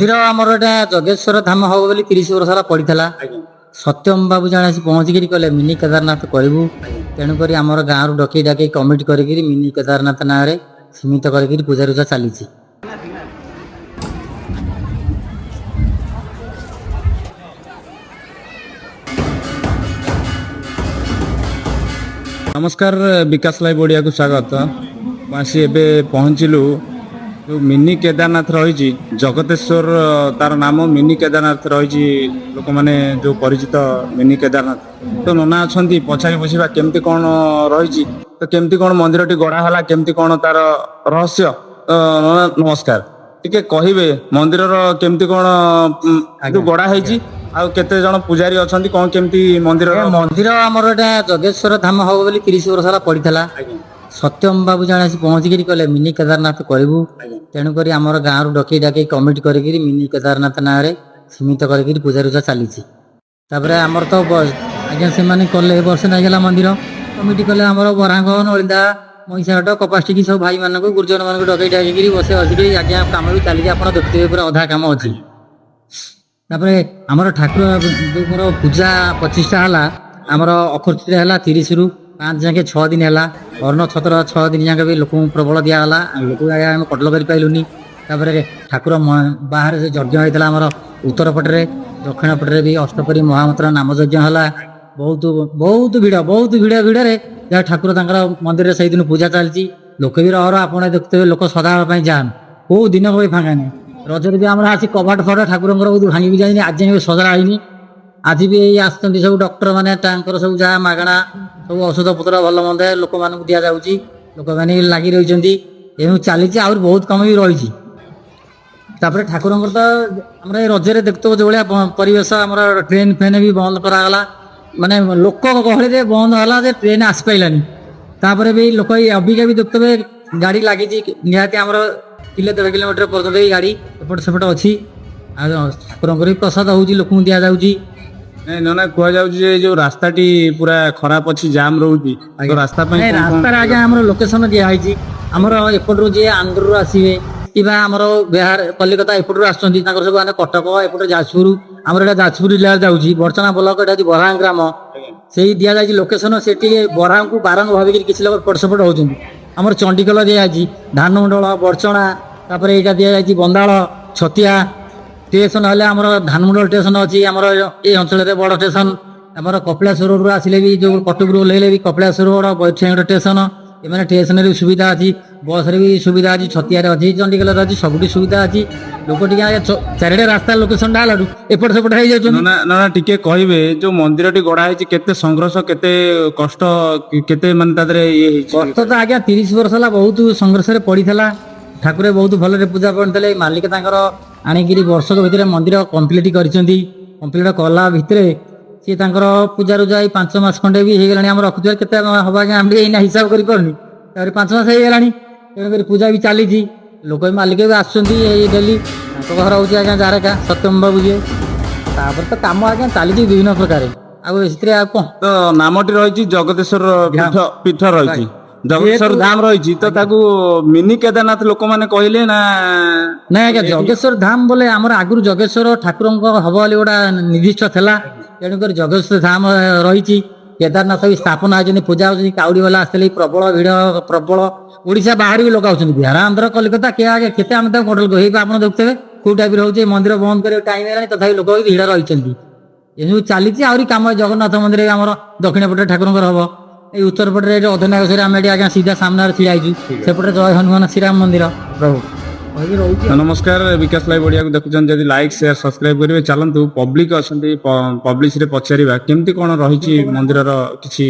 ମନ୍ଦିର ଆମର ଏଟା ଜଗେଶ୍ୱର ଧାମ ହବ ବୋଲି 30 ବର୍ଷ ହେଲା ପଡ଼ିଥିଲା। ସତ୍ୟମ ବାବୁ ଜଣେ ଆସି ପହଞ୍ଚିକିରି କହିଲେ ମିନି କେଦାରନାଥ କରିବୁ। ତେଣୁକରି ଆମର ଗାଁରୁ ଡକେଇ ଡାକେଇ କମିଟି କରିକିରି ମିନି କେଦାରନାଥ ନାଁରେ ସୀମିତ କରିକିରି ପୂଜାରୁଜା ଚାଲିଛି। ନମସ୍କାର, ବିକାଶ ଲାଇଭ୍ ଓଡ଼ିଆକୁ ସ୍ୱାଗତ। ମୁଁ ଆସି ଏବେ ପହଞ୍ଚିଲୁ ଯେଉଁ ମିନି କେଦାରନାଥ ରହିଛି ଜଗତେଶ୍ୱର, ତାର ନାମ ମିନି କେଦାରନାଥ ରହିଛି, ଲୋକମାନେ ଯେଉଁ ପରିଚିତ ମିନି କେଦାରନାଥ। ତ ନନା ଅଛନ୍ତି, ପଚାରି ବୁଝିବା କେମିତି କ'ଣ ରହିଛି, ତ କେମିତି କ'ଣ ମନ୍ଦିରଟି ଗଢ଼ା ହେଲା, କେମିତି କ'ଣ ତାର ରହସ୍ୟ। ତ ନନା ନମସ୍କାର, ଟିକେ କହିବେ ମନ୍ଦିରର କେମିତି କ'ଣ ଯୋଉ ଗଢ଼ା ହେଇଛି ଆଉ କେତେ ଜଣ ପୂଜାରୀ ଅଛନ୍ତି, କ'ଣ କେମିତି ମନ୍ଦିରର? ଏ ମନ୍ଦିର ଆମର ଏଟା ଜଗେଶ୍ୱର ଧାମ ହବ ବୋଲି 30 ବର୍ଷ ହେଲା ପଡ଼ିଥିଲା। ସତ୍ୟମ ବାବୁ ଜଣେ ଆସି ପହଞ୍ଚିକିରି କହିଲେ ମିନି କେଦାରନାଥ କରିବୁ। ତେଣୁକରି ଆମର ଗାଁରୁ ଡକେଇ ଡାକେଇ କମିଟି କରିକିରି ମିନି କେଦାରନାଥ ନାଁରେ ସୀମିତ କରିକିରି ପୂଜାରୁଜା ଚାଲିଛି। ତାପରେ ଆମର ତ ଆଜ୍ଞା ସେମାନେ କଲେ, ବର୍ଷ ଲାଗିଲା ମନ୍ଦିର କମିଟି କଲେ। ଆମର ବରାଙ୍ଗ, ନଳିଦା, ମହିଷାଘାଟ, କପାସଟିକି ସବୁ ଭାଇମାନଙ୍କୁ, ଗୁରୁଜନମାନଙ୍କୁ ଡକେଇ ଡାକିକିରି ବସେ ବସିକିରି ଆଜ୍ଞା କାମ ବି ଚାଲିଛି। ଆପଣ ଦେଖୁଥିବେ ପୁରା ଅଧା କାମ ଅଛି। ତାପରେ ଆମର ଠାକୁର ଯୋଉଙ୍କର ପୂଜା ପ୍ରତିଷ୍ଠା ହେଲା, ଆମର ଅକ୍ଷୟ ତୃତୀୟା ହେଲା 30ରୁ 5 ଯାକେ 6 ଦିନ ହେଲା। ଅନ୍ନ ଛତ୍ର 6 ଦିନ ଯାକ ବି ଲୋକଙ୍କୁ ପ୍ରବଳ ଦିଆଗଲା। ଲୋକ ଆଜ୍ଞା ଆମେ କଟଲ କରିପାରିଲୁନି। ତାପରେ ଠାକୁର ବାହାରେ ସେ ଯଜ୍ଞ ହେଇଥିଲା ଆମର ଉତ୍ତର ପଟରେ, ଦକ୍ଷିଣ ପଟରେ ବି ଅଷ୍ଟପରି ମହାମନ୍ତ୍ର ନାମଯଜ୍ଞ ହେଲା। ବହୁତ ବହୁତ ଭିଡ଼, ବହୁତ ଭିଡ଼। ଭିଡ଼ରେ ଯାହା ଠାକୁର ତାଙ୍କର ମନ୍ଦିରରେ ସେଇଦିନ ପୂଜା ଚାଲିଛି। ଲୋକ ବି ରହର ଆପଣ ଦେଖୁଥିବେ, ଲୋକ ସଦାବେଳ ପାଇଁ ଜାମ୍, କୋଉ ଦିନ ବି ଫାଙ୍କା ନାହିଁ। ରଜରେ ବି ଆମର ଆସି କବାଟ ଫବାଟ ଠାକୁରଙ୍କର ବହୁତ ଭାଙ୍ଗି ବି ଯାଇନି, ଆଜି ଯାଏଁ ବି ସଜଡ଼ା ହେଇନି। ଆଜି ବି ଏଇ ଆସୁଛନ୍ତି ସବୁ ଡକ୍ଟର ମାନେ, ତାଙ୍କର ସବୁ ଯାହା ମାଗଣା ସବୁ ଔଷଧ ପତ୍ର ଭଲ ମନ୍ଦ ଲୋକମାନଙ୍କୁ ଦିଆଯାଉଛି। ଲୋକମାନେ ବି ଲାଗି ରହିଛନ୍ତି। ଏମିତି ଚାଲିଛି, ଆହୁରି ବହୁତ କାମ ବି ରହିଛି। ତାପରେ ଠାକୁରଙ୍କର ତ ଆମର ଏଇ ରଜରେ ଦେଖୁଥିବ ଯୋଉଭଳିଆ ପରିବେଶ, ଆମର ଟ୍ରେନ୍ ଫେନ୍ ବି ବନ୍ଦ କରାଗଲା। ମାନେ ଲୋକ ଗହଳିରେ ବନ୍ଦ ହେଲା ଯେ ଟ୍ରେନ୍ ଆସିପାରିଲାନି। ତାପରେ ବି ଲୋକ ଏଇ ଅବିକା ବି ଦେଖୁଥିବେ ଗାଡ଼ି ଲାଗିଛି, ନିହାତି ଆମର କିଲୋ 1.5 କିଲୋମିଟର ପର୍ଯ୍ୟନ୍ତ ଏଇ ଗାଡ଼ି ଏପଟ ସେପଟ ଅଛି। ଆଉ ଠାକୁରଙ୍କର ବି ପ୍ରସାଦ ହଉଛି, ଲୋକଙ୍କୁ ଦିଆଯାଉଛି। ନାଇଁ ନନା, କୁହାଯାଉଛି ଯେ ଏଇ ଯୋଉ ରାସ୍ତାଟି ପୁରା ଖରାପ ଅଛି, ଜାମ୍ ରହୁଛି, ତ ରାସ୍ତା ପାଇଁ ନାଇଁ, କଣ କଣ? ରାସ୍ତାରେ ଆଜ୍ଞା ଆମର ଲୋକେସନ ଦିଆହେଇଛି। ଆମର ଏପଟରୁ ଯିଏ ଆନ୍ଧ୍ରରୁ ଆସିବେ କିମ୍ବା ଆମର ବିହାର, କଲିକତା ଏପଟରୁ ଆସୁଛନ୍ତି, ତାଙ୍କର ସବୁ ମାନେ କଟକ ଏପଟେ ଯାଜପୁର, ଆମର ଏଇଟା ଯାଜପୁର ଜିଲ୍ଲାରେ ଯାଉଛି, ବର୍ଚଣା ବ୍ଲକ, ଏଇଟା ହଉଛି ବରାଙ୍ଗ ଗ୍ରାମ। ସେଇ ଦିଆଯାଇଛି ଲୋକେସନ, ସେଠି ବରାଙ୍ଗକୁ ବାରଙ୍ଗ ଭାବିକିରି କିଛି ଲୋକ ଏପଟ ସେପଟ ହଉଛନ୍ତି। ଆମର ଚଣ୍ଡିଖୋଲ ଦିଆଯାଇଛି, ଧାନମଣ୍ଡଳ, ବର୍ଚଣା, ତାପରେ ଏଇଟା ଦିଆଯାଇଛି ବନ୍ଦାଳ, ଛତିଆ ଷ୍ଟେସନ ହେଲେ ଆମର ଧାନମଣ୍ଡଳ ଷ୍ଟେସନ ଅଛି। ଆମର ଏଇ ଅଞ୍ଚଳରେ ବଡ଼ ଷ୍ଟେସନ। ଆମର କପିଳାଶ୍ୱରରୁ ଆସିଲେ ବି ଯୋଉ କଟକରୁ ଓହ୍ଲେଇଲେ ବି କପିଳାଶ୍ୱର ବଡ଼ ବୈଠେଙ୍ଗର ଷ୍ଟେସନ। ଏମାନେ ଷ୍ଟେସନରେ ବି ସୁବିଧା ଅଛି, ବସରେ ବି ସୁବିଧା ଅଛି, ଛତିଆରେ ଅଛି, ଚଣ୍ଡିଖୋଲରେ ଅଛି, ସବୁଠି ସୁବିଧା ଅଛି। ଲୋକ ଟିକେ ଆଜ୍ଞା ଚାରିଆଡ଼େ ରାସ୍ତା ଲୋକେସନଟା ହେଲାଠୁ ଏପଟ ସେପଟ ହେଇଯାଉଛନ୍ତି। ନନା, ନନା ଟିକେ କହିବେ ଯୋଉ ମନ୍ଦିରଟି ଗଢା ହେଇଛି କେତେ ସଂଘର୍ଷ, କେତେ କଷ୍ଟ, କେତେ ମାନେ ତା ଦେହରେ ଇଏ ହେଇଛି? କଷ୍ଟ ତ ଆଜ୍ଞା 30 ବର୍ଷ ହେଲା ବହୁତ ସଂଘର୍ଷରେ ପଡ଼ିଥିଲା। ଠାକୁରେ ବହୁତ ଭଲରେ ପୂଜା କରୁଥିଲେ। ମାଲିକ ତାଙ୍କର ଆଣିକିରି ବର୍ଷକ ଭିତରେ ମନ୍ଦିର କମ୍ପ୍ଲିଟ୍ କରିଛନ୍ତି। କମ୍ପ୍ଲିଟ୍ କଲା ଭିତରେ ସିଏ ତାଙ୍କର ପୂଜାରୁଜା ଏଇ 5 ମାସ ଖଣ୍ଡେ ବି ହେଇଗଲାଣି। ଆମର ରଖୁଥିବା କେତେ ହବ ଆଜ୍ଞା ଆମେ ଏଇନା ହିସାବ କରିପାରୁନି। ତାପରେ 5 ମାସ ହେଇଗଲାଣି। ତେଣୁକରି ପୂଜା ବି ଚାଲିଛି, ଲୋକ ବି ମାଲିକ ବି ଆସୁଛନ୍ତି ଏଇ ଡେଲି। ତାଙ୍କ ଘର ହେଉଛି ଆଜ୍ଞା ଜାରକା, ସତ୍ୟମ ବାବୁ ଯିଏ। ତାପରେ ତ କାମ ଆଜ୍ଞା ଚାଲିଛି ବିଭିନ୍ନ ପ୍ରକାର। ଆଉ ସେଥିରେ ଆଉ କଣ? ତ ନାମଟି ରହିଛି ଜଗତେଶ୍ୱର ପୀଠ, ପୀଠ ରହିଛି ଜଗତେଶ୍ୱର ଧାମ ରହିଛି, ତ ତାକୁ ମିନି କେଦାରନାଥ ଲୋକମାନେ କହିଲେ ନା? ନାଇଁ ଆଜ୍ଞା, ଜଗେଶ୍ୱର ଧାମ ବୋଲେ ଆମର ଆଗରୁ ଜଗେଶ୍ୱର ଠାକୁରଙ୍କ ହବ ବୋଲି ଗୋଟା ନିର୍ଦ୍ଦିଷ୍ଟ ଥିଲା। ତେଣୁକରି ଜଗେଶ୍ୱର ଧାମ ରହିଛି। କେଦାରନାଥ ବି ସ୍ଥାପନ ହେଇଛନ୍ତି, ପୂଜା ହଉଛନ୍ତି। କାଉଡ଼ି ବାଲା ଆସିଥିଲେ, ପ୍ରବଳ ଭିଡ଼, ପ୍ରବଳ ଓଡ଼ିଶା ବାହାରୁ ବି ଲୋକ ଆଉଛନ୍ତି, ବିହାର, ଆନ୍ଧ୍ର, କଲିକତା। କିଏ ଆଜ୍ଞା କେତେ ଆମେ ତାକୁ କଣ୍ଟ୍ରୋଲ କରିବୁ? ଆପଣ ଦେଖୁଥିବେ କୋଉ ଟାଇପର ହଉଛି। ମନ୍ଦିର ବନ୍ଦ କରିବାକୁ ଟାଇମ୍ ହେଲାଣି, ତଥାପି ଲୋକ ବି ଭିଡ଼ ରହିଛନ୍ତି। ଏମିତି ଚାଲିଛି ଆହୁରି କାମ। ଜଗନ୍ନାଥ ମନ୍ଦିର ବି ଆମର ଦକ୍ଷିଣ ପଟରେ ଠାକୁରଙ୍କର ହବ, ଏଇ ଉତ୍ତର ପଟରେ ଏଠି ଅଧନାଗେଶ୍ୱରୀ, ଆମେ ଏଠି ଆଜ୍ଞା ସିଧା ସାମ୍ନାରେ ଛିଡ଼ା ହେଇଛୁ। ସେପଟେ ଜୟ ହନୁମାନ ଶ୍ରୀରାମ ମନ୍ଦିର ପ୍ରଭୁ କହିକି ରହୁଛି। ନମସ୍କାର, ବିକାଶ ଲାଇଭ୍ ଓଡ଼ିଆକୁ ଦେଖୁଛନ୍ତି ଯଦି ଲାଇକ୍, ସେୟାର, ସବସ୍କ୍ରାଇବ କରିବେ। ଚାଲନ୍ତୁ, ପବ୍ଲିକ ଅଛନ୍ତି, ପବ୍ଲିକରେ ପଚାରିବା କେମିତି କଣ ରହିଛି ମନ୍ଦିରର କିଛି।